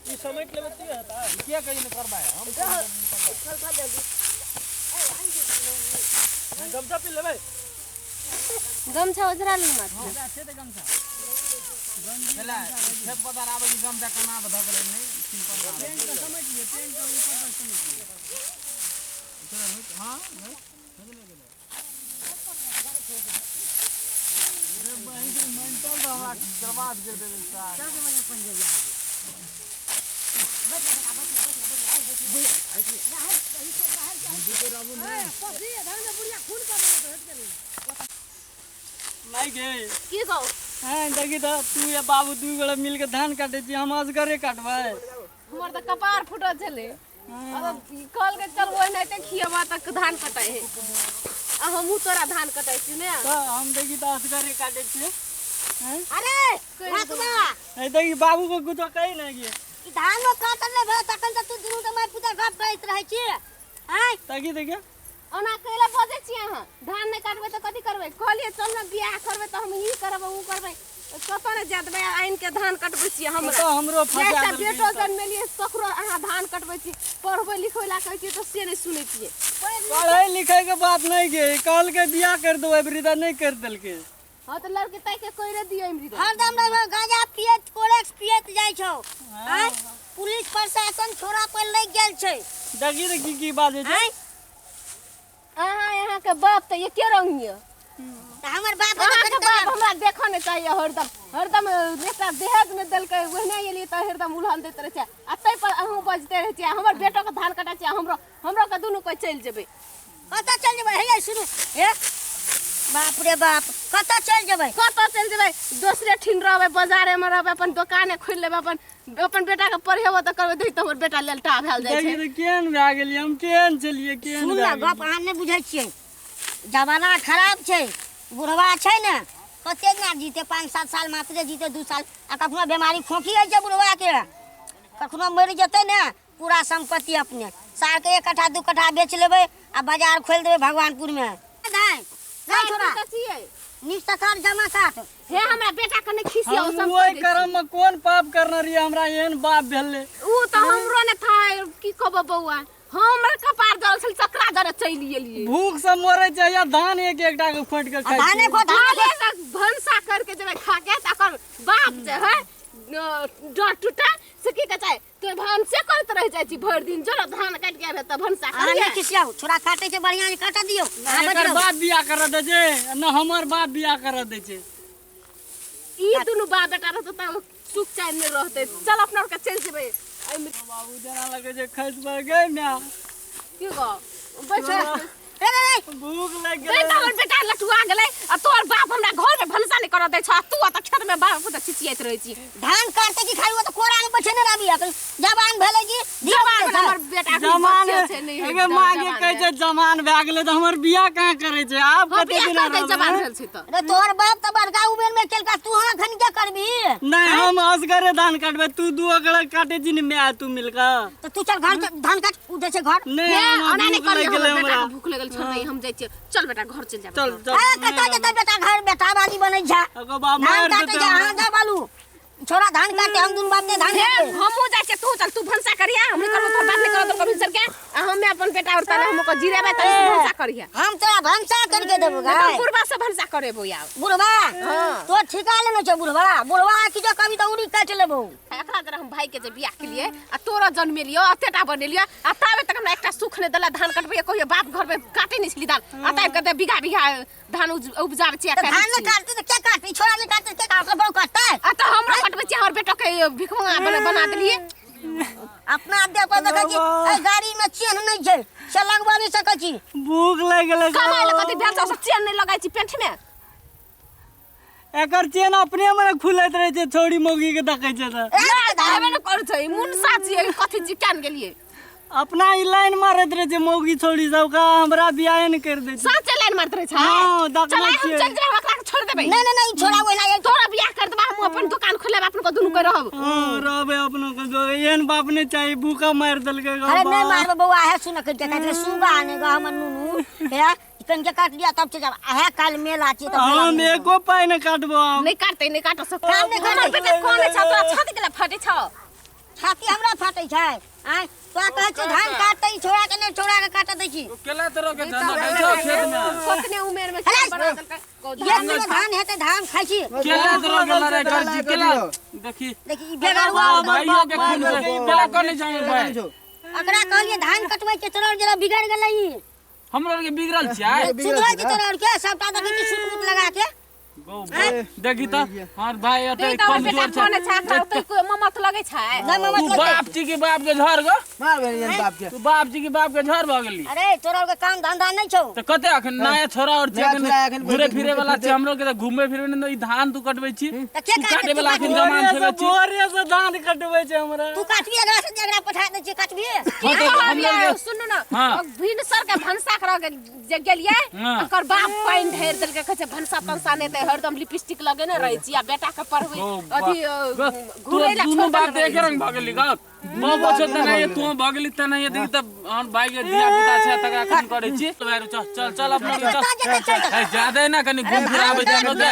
ई समेट लेबै तऽ हेतै किया कहीं ने करबै हम गमछा पी लेबै। गमछा ओझरा लेने माथ में। छै तऽ गमछा चला खेत पथार आबै छै, गमछा कना पर धऽ गेलै नहि सिंपल पेंट के समेट लिअ, पेंट के ऊपर तक समेट लिअ। हाँ, मेंटल तऽ हमरा बर्बाद करि देबै सार। माय गे। की कहू? हाँ, देखी तऽ तू या बाबू दू गोरा मिल के धान काटे छी, हम असगरे काटबै। हमर तऽ कपार फूटल छलै। कहल के चल ओहिनाहिते खियबा तक धान कटाइ है आ हमहूँ तोरा धान कटाइ छी ने। तऽ हम देखी तऽ असगरे काटे छियै। हैं? अरे रातबा। ए देखी, बाबू को कुछो कही ना गे। ई धानो काटल नहि भेल तखन तऽ तू दुनू के माय पुता गप करैत रहै छी आँय। तकी देखिए। ओना कैला बजै छी अहाँ? धान नहि काटबै तऽ कथी करबै? कहलियै चल ने बियाह करबै तऽ हम ई करबै ओ करबै, कतऽ नहि जाय देबै। आनि के धान कटबै छियै हमरा। कतऽ हमरो फंसा एकटा देलकै बेटो ई सब। जन्मेलियै तकरो अहाँ धान कटबै छी। पढ़बै लिखबै लए कहै छियै तऽ से नहि सुनै छियै। पढ़ै लिखै के बात नहीं गे, कहलकै बियाह कर देबै वृद्धा, नहीं कर देलकै। हाँ तऽ लड़की ताकि के कइरे दियै इमरी। हरदम रहबै गांजा पियैत, कोरेक्स पियैत जाइ छौ आँय। पुलिस प्रशासन छोरा पर लागि गेल छै। देखी तऽ की की बाजै छै। आँय। अहाँ यहाँ के बाप तऽ एके रंग यऽ। तऽ हमर बाप अहाँके बाप हमरा देखऽ नहि चाहिए। हरदम हरदम एकटा दहेज नहि देलकै, ओहने एलियै तऽ हरदम उलहन दैत रहै छै आ ताहि पर अहूँ बजते रहै छियै। हमर बेटोके धान कटाइ छियै, हमरो हमरो के दुनू कोइ चलि जेबै। कतऽ चलि जेबै? हे सुनू, हे बाप रे बाप, कतऽ चलि जेबै? कतऽ चलि जेबै? दोसरे ठिन रहबै, बाजारेमे रहबै, अपन दोकाने खोलि लेबै, अपन अपन बेटाके पढ़ेबो तऽ करबै। देखी तऽ हमर बेटा लेलटा भेल जाइ देखी छै। तऽ केहन भए गेलियै हम, केहन छलियै, केहन सुन भए ने गेलियै। गप अहाँ नहि बुझै छियै, जमाना खराब छै। बुढ़वा छै ने, कते दिना जीते? 5-7 साल मात्रे जीते, 2 साल। आ कखनो बेमारी खोखी होइ छै बुढ़वाके, कखनो मरि जेतै ने, पूरा संपत्ति अपने सालके 1 कट्ठा 2 कट्ठा बेच लेबै आ बाजार खोलि देबै भगवानपुरमे। धान नहीं छोड़ा। छियै। नीक से काट, जमा काट। हे, हमरा बेटा के नहि खिसियाउ। हम सब ओहि कर्म में कोन पाप करने रहियै, हमरा एहन बाप भेलै। उ तऽ हमरो ने था। की कहबो बौआ, हमर कपार जरल छल, चकरा जरे चलि एलियै। भूख से मरे छै या धान एक एकटा के खोटि के आ खाइ धाने छियै। खो, धाने खो। धाने से भनसा करके जेबै खा के, तकर बाप जे है डर टूटा से की कहै छै, तो भनसे करैत रहि जाइ छी भरि दिन। जरा धान काटि के आबे तऽ भनसा अहाँ नहि करियै। खिसियाउ, छोरा काटै छै बढ़िआँ से काटऽ दियौ। अहाँ एकर बजि रहू। बाप बियाह करऽ दै छै न हमर बाप बियाह करऽ दै छै। ई दुनू बाप बेटा रहतै तऽ सुख चैन नहि रहतै। चल, अपना आरके चलि जेबै एहिमे। बाबू जेना लगै छै खसि पड़ि गई माय। की गो बैठ। रे रे रे। भूख लागि गई गेलै। तऽ हमर बेटा लटुआ गेलै आ तोहर बाप हमरा घर में भनसा नहि करऽ दै छौ आ तू ओतऽ खेत में बाप पुत चिचियाइत रहै छी। धान काटते की खाली, ओ तऽ कोरा में बैठे ने रहबी। अखन जवान भेलै जी जवान भेलै हमर बेटा, एखन जमान बच्चे छै, नहि एगे माँ के जवान कहै छै जमान भए गेलै तऽ हमर बियाह कहाँ करै छै आब? हँ, कते बियाह दिन कर दै, रहबै? जवान भेल छै तऽ। रे, तोहर बाप तऽ बड़का उमेर में केलका, तू हाँ अखन के करबी? नहीं, हम असगरे धान काटबै, तू दू अगड़ा काटे छी ने माय तू मिलके। तऽ तू चल घर, धान काट, उ दै छै घर। नहीं, हे हमरा ओना नहि भूख लागि करियै, गेलै हमर हमरा। बेटा के भूख लगल, छोड़ दे, हम जाइ छियै। चल बेटा, घर चलि जाबै। चल चल। अरे कतऽ जेतै बेटा घर? बेटा वाली बनै छै। ओकर बाप धान मारि काटे देतै छै। हमरा। अहाँ जा बालू, छोरा धान काटे, हम दुनू बाप ने धान हे काटबै। हमहूँ जाइ छियै, तू चल, तू भनसा करिया। हम नहि करबो, तोहर बाप नहि करत कभी सर के आ हमे अपन बेटा और ताले हम ओकर जिरेबै तब तू भनसा करिया। हम तोरा भनसा करके देबो नहि तऽ गाय। बुढ़बा से भनसा करेबो आब। बुढ़वा? हाँ। तो ठिका लेने छौ बुढ़वा? बुढ़वा की जो कभी तऽ उड़ी काटि लेबो। एकरा जरा हम भाई के जे बियाह केलिए आ तोरा जन्मेलियो, अतेटा बनेलियो आ ताबे तक हमरा एकटा सुख नहि देला। धान कटबै कहियो बाप घर में काटे नहि छली धान आ ताबि के दे बीघा बीघा धान उपजाबै छियै आ तऽ काटै धान नहि छियै। काटतै तऽ के काटतै? ई छोरा नहि काटतै के काटतै? बहू काटतै? आ तऽ हमरा कटबै छियै, हमर बेटो के भिखमंगा बना देलिए। अपना देह पर देखै छी, एहि गाड़ी में चेन नहि छै से लगबा नहि सकै छी। भूख लागि गेलै। कमाइ लए कथी भेल छौ से चेन नहि लगै छी पेंट में? एकर चेन अपने मने खुलैत रहै छै, छौड़ी मौगी के देखै छै तऽ। ए, नहि तऽ हेबे नहि करै छै। ई मुनसा छियै, कथी छियै, केहन गेलियै? अपना ई लाइन मारैत रहै छै मौगी छौड़ी सबके, हमरा बियाहे नहि करि दै छै। साँचे लाइन मारैत रहै छै। हँ, देखने चल आइ हम छियै। चलि जेबै, हम एकरा के छोड़ि देबै। नहि नहि नहि, ई छोरा ओहिना एक तोरा बियाह कर देबा, हम अपन दोकान खोलेब, अपन के दुनू के रहब। हँ, रहबै अपनो के। एहन बाप नहि चाही, भूखा मारि देलकै गो अरे नहि बाप। मारबै बौआ। हे सुन, कहि के सुगा ने ग हमर नुनू, हे। कनिके काट लिया तब चलि जायब। आहे काल्हि मेला छियै तऽ मेला हम मे एको पाइ नहि काटबो हम। नहि काटतै, नहि काटो सब। काम नहि हमर करतै। बेटा कोन छै? तोरा छाती केला फाटै छौ? छाती हमरा फाटै छै? आँय, तोरा कहै छियौ धान काटतै ई छोड़ा के, नहि छोड़ा के काटऽ दै छी। केला तरह के धंधा करै छौ खेत में? कतने उमेर में हेलो। बना देलकै। एक किलो धान हेतै, धान खाइ छी। केला तरह के लड़ाई करै छी केला, देखी। देखी ई बेगरुआ। भाइयों के खून से केला कोने जाए भाई? एकरा कहलियै धान कटबै छै, तोरा जरा बिगड़ गेलै ई। हमरो के बिगड़ल छियै? सुधरल छै तोरा के? सबटा देखै छी सूट बूट लगा के। गौ देखी त हमर भाई एते देख तऽ हमर बेटा कमजोर कोन छै। छै, एकरा ओते कोइ ममत लगै छै? नहि ममत तू लगतै। बाप छी कि बाप के झर गो? मार बहिन बाप के। तू बाप छी कि बाप के झर भऽ गेली? अरे, तोरा के काम धंधा नहि छौ? तऽ कते अखन नया छोरा और छै। नया अखन छोरा अखन घुरे फिरे वाला छै। हमरो के तऽ घूमे फिरे ने। ई धान तू कटबै छी? तऽ के तू काटै? काटे तू वाला अखन काटबी? जमान भोरे छेबै से छी। भोरे से धान कटबै छै हमरा। तू काटबी एकरा से? एकरा पठा दै छियै, काटबी? हाँ, तऽ कहलियै, हमरो के सुनू ने। हाँ। भिनसर के भनसा करऽ जे गेलियै, हाँ। ओकर बाप पानि ढेर देलकै। कहै छै भनसा तनसा नहि दै, हरदम लिपस्टिक लगेने रहै छी आ बेटा के पढ़बै ओ अथी तू घुरै लए दुनू छोड़ि बाप देने तऽ एके रहै। रंग भऽ गेली गौ। बाबो छौ तेनाहिए, तू भऽ गेली तेनाहिए। देखी तऽ हमर भाई के धिया पुता छै, तकरा कोन करै छी? भाई रे, चल चल चल, अपना के चल। कतऽ जेतै? चल तऽ। ए, जादे ना कनि घूम फिर आबै छै हमरो के।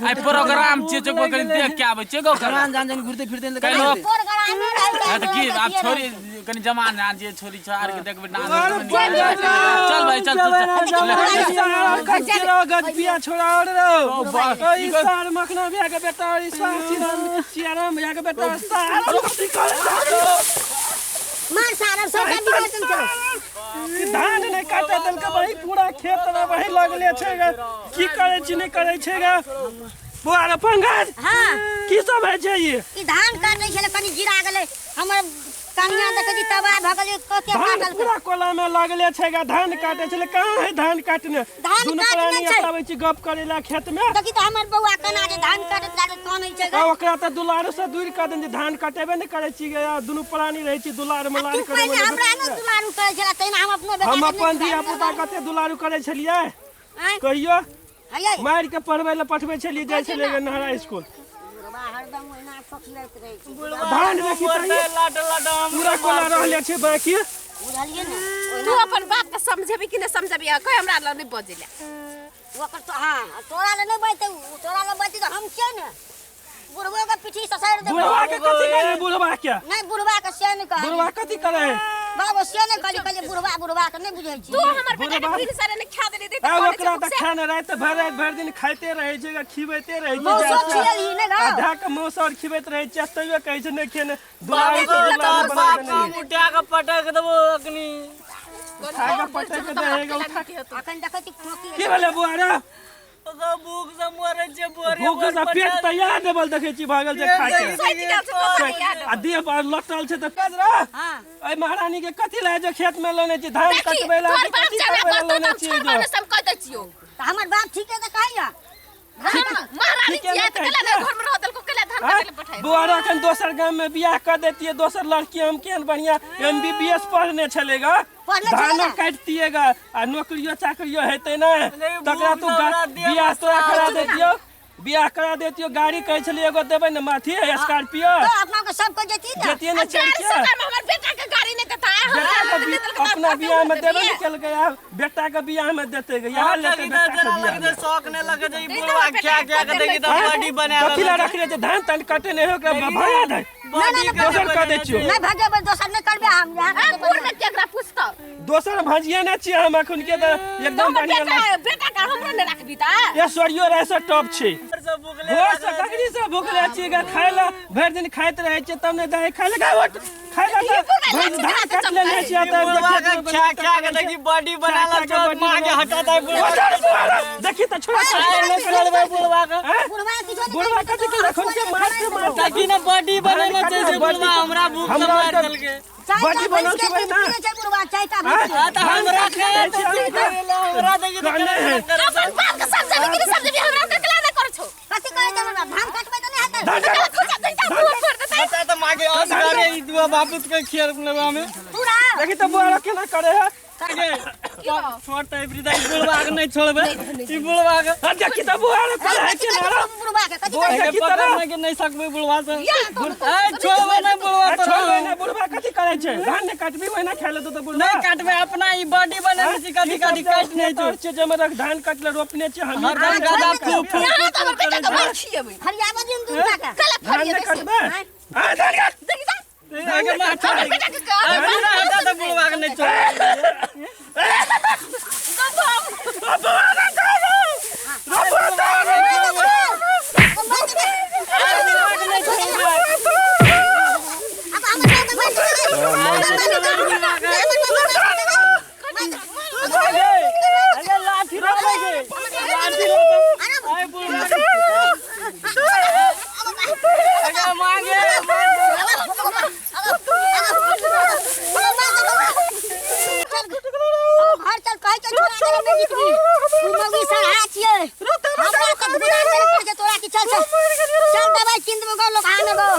आइ प्रोग्राम छियै, चौक पर कनि देख के आबै छियै गौ। जवान जान जान घुरते फिरते ने। काल्हि प्रोग्रामे रहै छै। हाँ तऽ की आब छोरी कनि जवान जान छियै, छोरी छ आर के देखबै डांस। चल भाई, चल चल चल। गजपिया छोड़ा और रहो। ओ ई सार मखना भैया के बेटा और ई सार सियाराम सियाराम भैया के बेटा सार कथी करे? मार सारा सबटा बिगड़ देल छौ। ई धान नहि काटे देलकै। वही पूरा खेत में वही लगले छै गे। की करै छी, नहि करै छै गे? बौआ रे पंकज। हाँ। की सब होइ छै ई? ई धान काटै छलै, कनि गिरा गेलै। हमर कनिया देखै छी तबाह भऽ गेलै, कते धान काटलकै। पूरा कोला में लगले छै गे। धान काटे छलै, कहाँ है धान काटने? धान दुनू काटने प्राणी छै। आबै छी गप करै ला खेत में। देखी तऽ हमर बौआ केना जे धान काटैत काटैत कानै छै आ गे। ओकरा तऽ दुलारू से दूर कऽ देने छै। धान कटेबे नहि करै छी गे। आ दुनू प्राणी रहै छी दुलार आ मलार तू करै। पहिने हमरा नहि दुलारू करै छला, तहिना हम अपनो बेटा हम के नहि अपन धिया दुलारू पुता करबै। कते दुलारू करै छलियै? आँय? कहियो हैयै। मारि के पढ़बै लए पठबै छलियै, जाइ छलियै गे नहरा स्कूल। बुढ़बा हरदम ओहिना खोखियाइत रहै छै। धान देखी तऽ ई लाट लाट पूरा कोला रहले छै बाकी। बुझलियै ने? तू अपन बाप के समझेबी कि नहि समझेबी? कह हमरा लग नहि बजै लए। ओकर तो हाँ, तोरा लए नहि बजतै। ओ तोरा लए बजतै तऽ हम छियै ने, बुढ़बो के पीठी ससारि देबै। बुढ़वा के कथी करे? बुढ़वा के नहि, बुढ़बा के से नहि कहली। बुढ़वा कथी करे? बाबू, से नहि कहली। कहली बुढ़बा, बुढ़बा के नहि बुझै छी। तू हमर बेटा के भिनसरे नहि खा देली तऽ आ करै छै ओकरा भूख तऽ से? खाना राति भरि राति भरि दिन खाइते रहै छै गे, खिबैते रहै छै। मौसो जा से। खियलही नहि आ गौ? धए के मौस और खिबैत रहै छै, तैयो कहै छै नहि खेने। दुलारू से दुलारू बना बाप देने। उठा के पटक देबो अखनी। उठा के पटक दे गे, उठा। अखन देखै छी खोखी। की भेलै बुआ रे? भूख से मरे छै भोरे। भूख से पेट तैयार देबल देखै छी भागल छै खा के। सटि गेल छै पता याद। आ देह पर लटल छै तऽ कजरा। हाँ। एहि महारानी के कथी लए जो खेत में लेने छी धान देखी, कटबै लए तोहर कि बाप कथी जेना करबै लए बजतौ लेने तऽ हम छी छोड़बो जो? नहि, से हम कहि दै छियौ। तऽ हमर बाप ठीके तऽ कहैया। हाँ, महारानी ठीके छियै नहि तऽ कहै केला छियै? घर में रह देलको, केला धान आँय? काटै लए पठाइ? बौआ रे, अखन दोसर गाम में बियाह कऽ देतियै दोसर लड़की। हम केहन बढ़िया एमबीबीएस पढ़ने छलै गा। पढ़ने छलै धानो ने? काटतियै गा आ नौकरियो चाकरियो हेतै ने। तकरा तू भूख हमरा देह बियाह तोरा करा चुप ना। देतियौ, बियाह करा देतियौ। गाड़ी कहै छलियै एगो देबै ने माथी स्कॉर्पियो। तऽ अपना के सब कोइ जेती ने। जेतियै ने आ चढ़ि गाड़ी के। सरकार में हमर बेटा के गाड़ी नहि देता, आ हमरा बेटा के नहि देलकै तऽ अपना कते बियाह में देबे देबियै? ने केलकै, आब बेटा के बियाह में देतै गे। यहाँ लेतै बेटा के बियाह में। शौक नहीं लगे छै ई नहीं तऽ बुढ़वा हमर बेटा क्या के क्या के कते देखी तऽ आँय? बॉडी बना कथी लए रखने छै धान तान कटे नहि ओकरा भगा दे। बॉडी दोसर कऽ दै छियौ। नहि भगेबै, दोसर नहि करबै हम यहाँ। आ बूढ़ में केकरा पूछतौ? दोसर भजिए ने छियै हम अखन के तऽ एकदम हमर बढ़िया। बेटा, बेटा के हमरो नहि राखबी तऽ? ऐश्वर्यो राय से टॉप छै। भोर से ककरी से भूखले छियै गे। खाय लए भरि दिन खाइत रहै छियै तब नहि दही खाय लए गे, उठ। खाय लए तऽ भरि धान काटि लेने छियै तऽ बुढ़वा के खेतमे खा खा के देखी बॉडी बना खा ला के बॉडी माँ के बना। हटा दे बुढ़वा। देखी तऽ छोड़ा। नहीं छोड़बै बुढ़वा के। आँय? बुढ़वा किछो नहि। बुढ़वा कथी के रखन के मार के मार। ताकि ना बॉडी बनेने छै से बुढ़वा हमरा भूख से हमरा मार तऽ देलकै। बॉडी बनल छै भाई ना। छै बुढ़वा चारिटा आँय? भैंस। आ तऽ हमरा खाए छै हमरा। हमरा देखी तऽ कहने है। अपन बाप के समझेबी कि नहि समझेबी? हमरा के केला नहि करै छौ? कथी करै छै बुढ़वा? धान कटबै तऽ नहि हेतै? धान केला काट। खुजा दै तऽ मुँह फोड़ देतै। बता तऽ माँ के असगरे ई दुआ बापूत के खेल लेबा में। पूरा देखी तऽ बुआ केना करे है। की छोड़ते वृद्धा ई बुढ़वा के नहीं छोड़बै ई बुढ़वा के आ देखी तऽ बुआ रे करै छै ने रे। बुढ़वा के कथी बोल के देखी तऽ रे। पकड़ने के नहीं सकबै बुढ़वा से या तो ए छोड़बै नहीं बुढ़वा आ तो छोड़बै ने बुढ़वा कथी करै छै धान नहि काटबी ओहिना खाय लेतौ तऽ बुढ़वा नहीं काटबै अपना ई बॉडी बनेने छी कथी कथी काटि नहीं छौ छै जे मे रख धान काटले रोपने छै हम हरदम गदा फू फू यहाँ तऽ हमर बेटा के मार खिएबै फरियाबऽ दियौन दूटा के कला धान फरिएबै नहि से। काटबै आ धान काट देखी तऽ आगे मार हमर बेटा के का ए बुढ़वा हटा तऽ बुढ़वा के नहीं छोड़बै अरे लाठी रोपै गे लाठी रोपै ए बुढ़वा अगे मांगे घर चल कहै छै छोड़ा देले नहि जीतबी तू मौगी सरहा छियै हमरा तऽ गुजार करे पड़ै छै तोरा की चल चल चल दबाइ कीन देबौ गो लोग आने गो।